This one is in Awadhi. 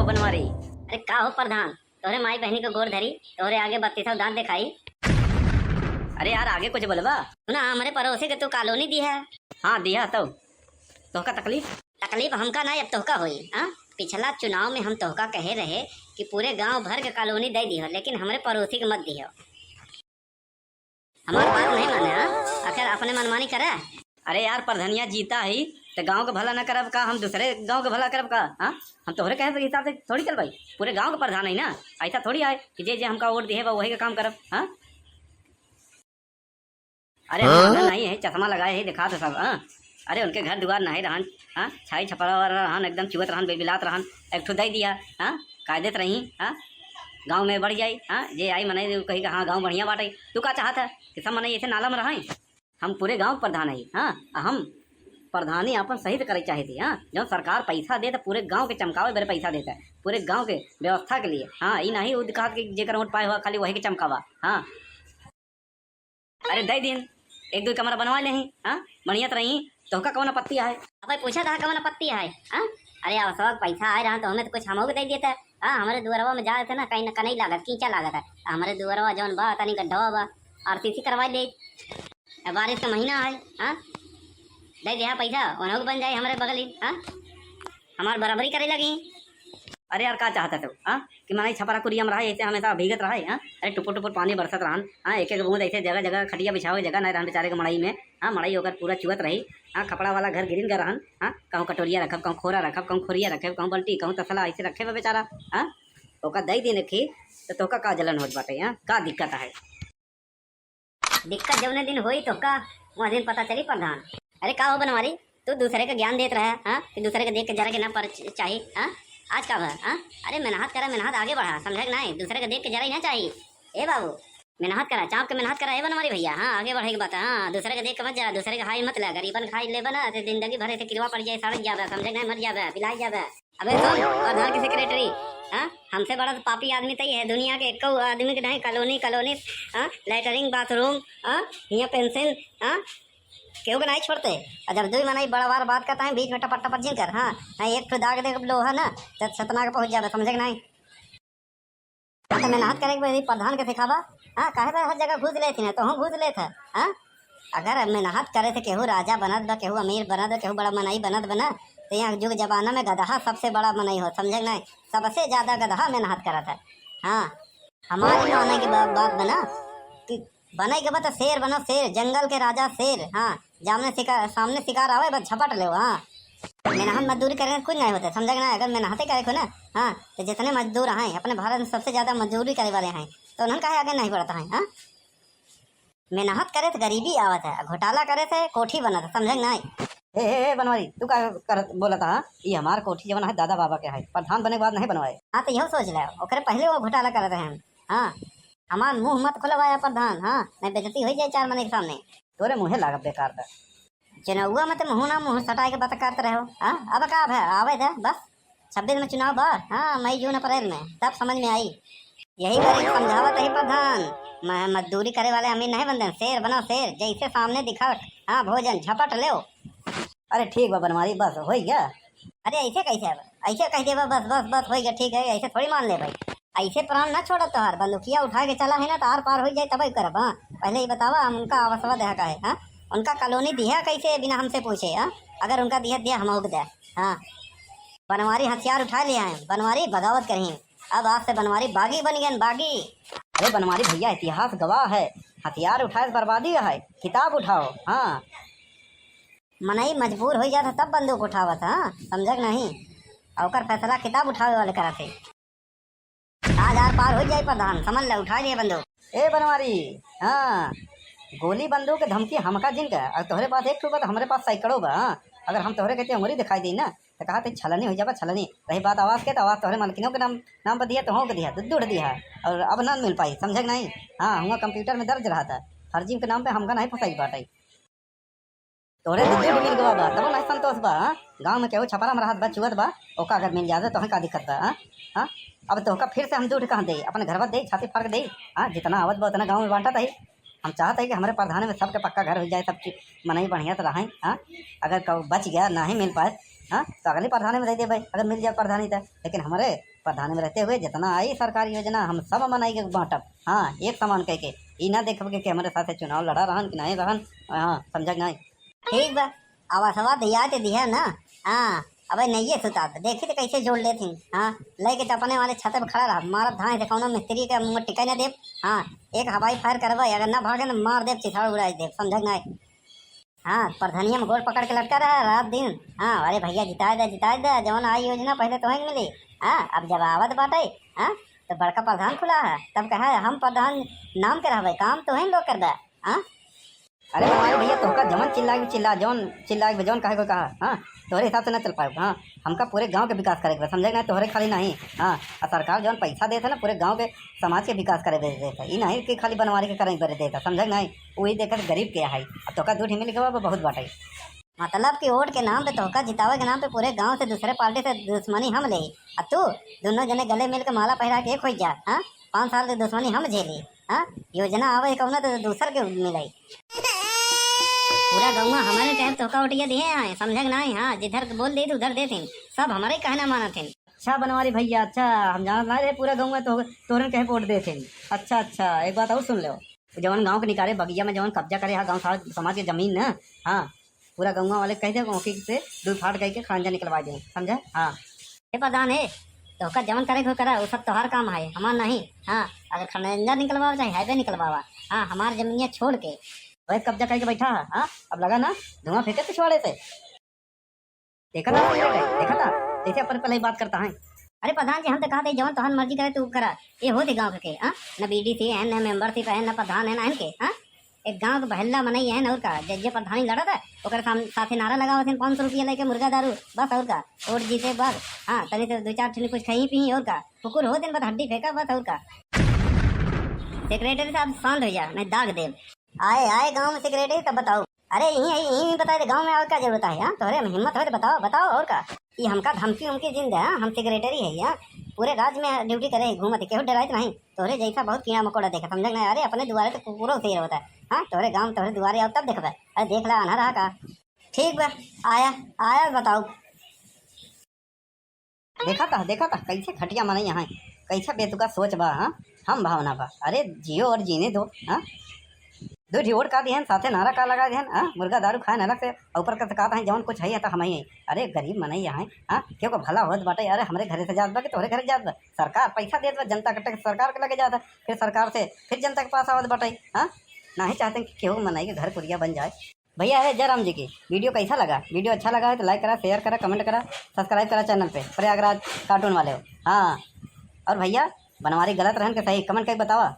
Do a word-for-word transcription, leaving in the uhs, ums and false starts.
बनवारी। अरे का हो प्रधान, तोहरे माई बहनी के गोड़ धरी, तोहरे आगे बत्तीसौ दांत दिखाई। अरे यार, आगे कुछ बोलबा? सुना, हमरे पड़ोसी के तू कॉलोनी दिहा। हाँ, दिहा तो। तोहका तकलीफ? तकलीफ हमका ना, अब तोहका होई। हाँ, पिछला चुनाव में हम तोहका कहे रहे कि पूरे गांव भर के कॉलोनी दे दिहो, लेकिन हमरे पड़ोसी के मत दिहो। हमार बात नहीं माने, हाँ? आखिर अपने मनमानी करे। अरे यार, प्रधनिया जीता ही, तो गांव के भला ना करब का, हम दूसरे गांव के भला करब का, हाँ? हम तोहरे कहे के हिसाब से थोड़ी चल भाई, पूरे गांव के प्रधान है ना, ऐसा थोड़ी आए कि जे जे हमका वोट दिहे बा वही का काम करब, हाँ? अरे हम आंधर नहीं है, चश्मा लगाए है, दिखा दे सब, हाँ? अरे उनके घर दुआर नहीं रहन, हाँ? छाई छपरा रहन, एकदम चुअत रहन, बिलबिलात रहन, एक ठो दे दिया, हाँ? कायदे से रही, हाँ? गांव में बढ़ जाई, हाँ? जे आई मने कही कि हाँ, गांव बढ़िया बाटे। तू का चाहत है कि सब मने ऐसे नाला में रहे? हम पूरे गांव के प्रधान है, हाँ? आ हम प्रधानी आपन सही से करे चाहे थी, हाँ? जौन सरकार पैसा दे तो पूरे गांव के चमकावे बरे पैसा देता है, पूरे गांव के व्यवस्था के लिए, हाँ? ई नहीं उ दिखात कि जेकर वोट पाए हुआ खाली वही के चमकावा, हाँ? अरे दे दिन, एक दो कमरा बनवा लेही, हाँ? बढ़िया तो रही, तोहका कौन आपत्ति है? अब भाई पूछा था कौन आपत्ति है, हाँ? अरे अब सब पैसा आए रहा तो हमें तो कुछ हम दे देते, हाँ? हमारे दुआरवा में जाए थे ना, कहीं ना कहीं लागत, कीचा लागत है, हमारे दुआरवा जौन बा तनी गड्ढवा बा, आरसीसी करवा ले। अब बारिश का महीना है, हाँ? दे दे हाँ पैसा, उन्हों के बन जाए हमारे बगल ही, हाँ? हमार बराबरी करे लगी। अरे यार, का चाहता तू, हाँ? कि मनई छपरा कुरिया में रहे, ऐसे हमेशा भीगत रहे, हाँ? अरे टुपुर टुपुर पानी बरसत रहन, हाँ? एक एक बूंद ऐसे जगह जगह खटिया बिछावे जगह नहीं रहन बेचारे के मड़ई में, हाँ? मड़ई ओकर पूरा चुअत रही, हाँ? खपड़ा वाला घर गिरिन का रहन, हाँ? कहूँ कटोरिया रखब, कहूँ खोरा रखब, कहूँ खोरिया रखब, कहूँ बल्टी, कहूँ तसला ऐसे रखे बा बेचारा, हाँ? ओका दई दिन रखी, तो तोका का जलन होत बाटे, हाँ? का दिक्कत है? दिक्कत जौने दिन होई तोहका, वह दिन पता चली प्रधान। अरे का हो बनवारी, तू दूसरे के ज्ञान देत रहे, हाँ? कि दूसरे के देख के जरा के ना पर च-, चाही, हाँ? आज का भा, हाँ? अरे मेहनत करा, मेहनत आगे बढ़ा, समझे कि नहीं? दूसरे के देख के जरा ही ना चाही। ए बाबू, मेहनत करा, चाप के मेहनत करा, ए बनवारी भैया, हाँ? आगे बढ़े के बात है, हाँ? दूसरे के देख के मत जरा, दूसरे के हाई मत ले, गरीबन खाई ले बना, ते जिंदगी भर ऐसे किरवा पड़ जाए, सड़क जाबे, समझे कि नहीं? मर जाबे, बिलाई जाबे। अबे सुन, प्रधान की सेक्रेटरी, हाँ? हमसे बड़ा तो पापी आदमी तई है दुनिया के, एको आदमी के नहीं, कॉलोनी, कॉलोनी, हाँ? लेटरिन, बाथरूम, हाँ? हियाँ पेंशन, हाँ? केहू के नहीं छोड़ते। और जब दुई मनई बड़ा बार बात करता है, बीच में टपट टपट जिन कर, हाँ? हाँ, एक ठो दाग दे लोहा ना, तो सतना के पहुँच जाबे, समझे कि नहीं? हाँ, तो मेहनत करे के बदे प्रधान के सिखावा। हाँ, काहे बा हर जगह घूस लेत ही ना, तो हम घूस लेत है। हाँ, अगर मेहनत करे से केहू राजा बनत बा, केहू अमीर बनत बा, केहू बड़ा मनई बनत बा ना, तो यहाँ जुग जमाना में गदहा सबसे बड़ा मनई हो, समझे कि नहीं? सबसे ज्यादा गदहा मेहनत करत है। हाँ, हमारी माने के बा-, बात बना कि बने के बा तो शेर बनो, शेर, जंगल के राजा शेर। हाँ, सामने शिकार, सामने शिकार आवे, बस झपट लेव। हाँ, मेहनत मजदूरी करे से कुछ नहीं होता, समझे कि ना? अगर मेहनते करे को ना, हाँ, तो जितने मजदूर हैं अपने भारत में सबसे ज्यादा मजदूरी करे वाले हैं, तो उन्हन काहे आगे नहीं बढ़त हैं? हाँ, मेहनत करे से गरीबी आवत है, घोटाला करे से कोठी बनत है, समझे कि नहीं? ए, ए, ए, बनवारी, तू का करत बोलत हा? ई हमार कोठी जवन है दादा बाबा के है, प्रधान बने के बाद नहीं बनवाए। हाँ, तो यहो सोच ले, ओकरे पहले वो घोटाला करत हैं। हाँ, हमार मुंह मत खुलवाया प्रधान, हाँ, नहीं बेइज्जती हो जाए चार मनई के सामने। तोरे मुंहे लागब बेकार बा। चुनौआ में तो मुंह ना मुंह सटाए के बात करत रहे हो, हाँ, अब का है, आवे दे बस। छब्बीस में चुनाव बा, हाँ, मई, जून, अप्रैल में, तब समझ में आई। यही बार एक समझावत ही प्रधान, म-, मजदूरी करे वाले अमीर नहीं बनते, शेर बनो शेर, जैसे सामने दिखा, हाँ, भोजन झपट लेव। अरे ठीक बा बनवारी, बस हो गया। अरे ऐसे कैसे अब? ऐसे कह देबा बस, बस, बस हो गया, ठीक है, ऐसे थोड़ी मान ले भाई। ऐसे प्राण ना छोड़त तोहार, बंदूकिया उठा के चला है ना तो आर पार हो जाए तब करब। हाँ, पहले ये बतावा हम उनका आवासवा देहा का है, हाँ? उनका कॉलोनी दिहा कैसे बिना हमसे पूछे, हाँ? अगर उनका दिहा दिहा हम उग दे, हाँ। बनवारी हथियार उठा लिया है, बनवारी बगावत करही। अब आज से बनवारी बागी बन गए, बागी। अरे बनवारी भैया, इतिहास गवाह है, हथियार उठाए से बर्बादी है, किताब उठाओ। हाँ, मनई मजबूर हो जाता तब बंदूक उठावत, हाँ, समझक नहीं? और ओकर फैसला किताब उठावे वाले करत है। आज आर पार हो जाए प्रधान, समझ ले, उठा लिए बंदूक। ए बनवारी, हाँ, गोली बंदूक के धमकी हमका जिन का, और तोहरे पास एक ठो बा तो हमरे पास सैकड़ों बा, हाँ? अगर हम तोहरे कहते उंगली दिखाई दी ना, तो कहा थे छलनी हो जाबा, छलनी। रही बात आवाज के, तो आवाज तोहरे मालकिनों के नाम, नाम पर दिया, तोहों के दिया, दुद्दू उठ दिया, और अब ना मिल पाई, समझे कि नहीं? हाँ, हुआ कंप्यूटर में दर्ज रहा था, फर्जी के नाम पे हमका नहीं फंसाई बाटे। तोहरे दुद्दू उठ मिल गवा बा, तबो नहीं संतोष बा, हाँ? गाँव में केहू छपरा में रहत बा, चुअत बा, ओका अगर मिल जावे, तोहे का दिक्कत बा, हाँ? हाँ? अब तोहका फिर से हम दूठ कहाँ दे, अपने घरवा दे, छाती फाड़ के दे, हाँ? जितना आवत बा उतना गाँव में बांटत है। हम चाहत है कि हमारे प्रधान में सबके पक्का घर हो जाए, सब चीज मनई बढ़िया से रहें, हाँ? अगर कहू बच गया, नहीं मिल पाए, हाँ, तो अगले प्रधानी में दे देबे, अगर मिल जाए प्रधानी तो। लेकिन हमरे प्रधानी में रहते हुए जितना आई सरकारी योजना, हम सब मनई के बाँटब। हाँ, एक समान कह के, ई ना देखब के, कि हमरे साथे चुनाव लड़ा रहन कि नहीं रहन। हाँ, समझा कि नहीं? ठीक बा, आवासवा दिया ते दिया ना। हाँ, अबे नहिये सुता, देखी तो कैसे जोड़ लेथिन। हाँ, लेके तो अपने वाले छते पे खड़ा रहा, मारब धाए से कौनो मिस्त्री के मुँह टिके ना देब। हाँ, एक हवाई फायर करबे, अगर ना भागे ना मार देब, चिथाड़ उड़ाई देब, समझा कि नहीं? हाँ, प्रधनिया में गोड़ पकड़ के लटका रहा रात दिन। हाँ, अरे भैया जिताए दे, जिताए दे, जवन आई योजना पहले तोहे के मिली। हाँ, अब जब आवत बाटे, हाँ, तो बड़का प्रधान खुला है, तब कहा हम प्रधान नाम के रहबे, काम तोहे लोग करबे। हाँ, अरे बनवारी भैया, तोहका जवन चिल्लाए के चिल्ला, जवन चिल्लाए के जवन कहे को कहा, हाँ, तोहरे हिसाब से ना चल पाए। हाँ, हमका पूरे गांव के विकास करे के बा, समझे कि नहीं? तोहरे खाली नहीं। हाँ, आ सरकार जवन पैसा देत है ना, पूरे गांव के समाज के विकास करे बदे देत है। ई नहीं कि खाली बनवारी के करे बदे देत है, समझे कि नहीं? वही देखत गरीब के है। अब तोहका दू ठे मिल गवा, बहुत बाटे। मतलब कि वोट के नाम पे, तोहका जितावे के नाम पे पूरे गांव से दूसरे पार्टी से दुश्मनी हम ले, आ तू दोनों जने गले मिल के माला पहिरा के एक हो जा। हाँ, पाँच साल के दुश्मनी हम झेली। हाँ, योजना आवे कौनो तो दूसर के मिलाई। पूरा गौवा हमारे कहे तोहका वोटिया दिए हैं, समझे कि नहीं? हाँ, जिधर बोल दे उधर देथिन, सब हमारे कहना मानथिन। अच्छा बनवारी भैया, अच्छा, हम जानत ना रहे पूरा गौवा तो तोरन कहे वोट देथिन। अच्छा अच्छा, एक बात और सुन लो, जवन गांव के निकारे बगिया में जवन कब्जा करे हा गांव सारा समाज के जमीन ना, हाँ, पूरा गौवा वाले कह दे ओके से दू फाड़ कह के खड़ंजा निकलवा दे, समझे? हाँ। हे प्रधान है, तोहका जवन करे को करा, वो सब तोहार काम है, हमार नहीं। हाँ, अगर खड़ंजा निकलवावा चाहे हाईवे निकलवावा, हाँ, हमार जमीनिया छोड़ के। वही कब्जा करके बैठा है, हाँ, अब लगा ना धुआं फेंके पिछवाड़े से। देखा था, देखा था, देखा था, जैसे अपन पहले ही बात करता है। अरे प्रधान जी, हम तो कहा थे जवन तोहार मर्जी करे तू करा, ये होते गांव के, हाँ, न बीडीसी है, न मेंबरशिप है, न प्रधान है, ना इनके, हाँ, एक गांव के बहल्ला मनई है, न और का, जे, जे प्रधानी लड़ा था, ओकर साम-, साथे नारा लगावत हैं, पाँच सौ रुपया लेके मुर्गा दारू, बस और का, वोट जीते बस। हाँ, तनी से दो चार ठिन कुछ खाई पी और का, कुकुर हो दिन बाद हड्डी फेंका बस और का। सेक्रेटरी साहब शांत हो जा, नहीं दाग देब। आए, आए गांव में सेक्रेटरी तब बताओ। अरे यहीं, यहीं, यहीं बता दे, गांव में आवे का जरूरत है? हाँ, तोहरे में हिम्मत हो तो बताओ, बताओ और का। ये हमका धमकी उमकी जिन दे, हाँ? हम सेक्रेटरी है, हाँ? पूरे राज्य में ड्यूटी करे है, घूमत है, केहू डराइत नहीं। तोहरे जैसा बहुत कीड़ा मकोड़ा देखा, समझे कि नहीं? अरे अपने दुआरे तो कुकुरों से ही होता है, हाँ? तोहरे गांव, तोहरे दुआरे आओ तब देखबे। अरे देख ला, अनहर रहा का? ठीक बा, आया, आया बताओ। देखा था, देखा था, कैसे घटिया मनई यहाँ, कैसे बेतुका सोच बा, हाँ? हम भावना बा, अरे जियो और जीने दो, हाँ? दो ठे वोट का दिहन, साथे नारा का लगा दिहन, हाँ? मुर्गा दारू खाए नरक से, ऊपर का तो कहत हैं, जवन कुछ है, तो हम ही हैं। अरे गरीब मनई यहाँ, हाँ? केहू को भला होत बाटे, अरे हमरे घरे से जात बा कि तोहरे घरे जात बा? सरकार पैसा देत बा, जनता के टैक्स सरकार के लगे जात है, फिर सरकार से फिर जनता के पास आवत बाटे, हाँ? नाही चाहते कि केहू मनई के घर कुरिया बन जाए। भैया है जयराम जी की वीडियो कैसा लगा? वीडियो अच्छा लगा है तो like करा, share करा, comment करा, subscribe करा channel पे प्रयागराज cartoon वाले हो। हाँ, और भैया बनवारी गलत रहन के सही comment करके बतावा।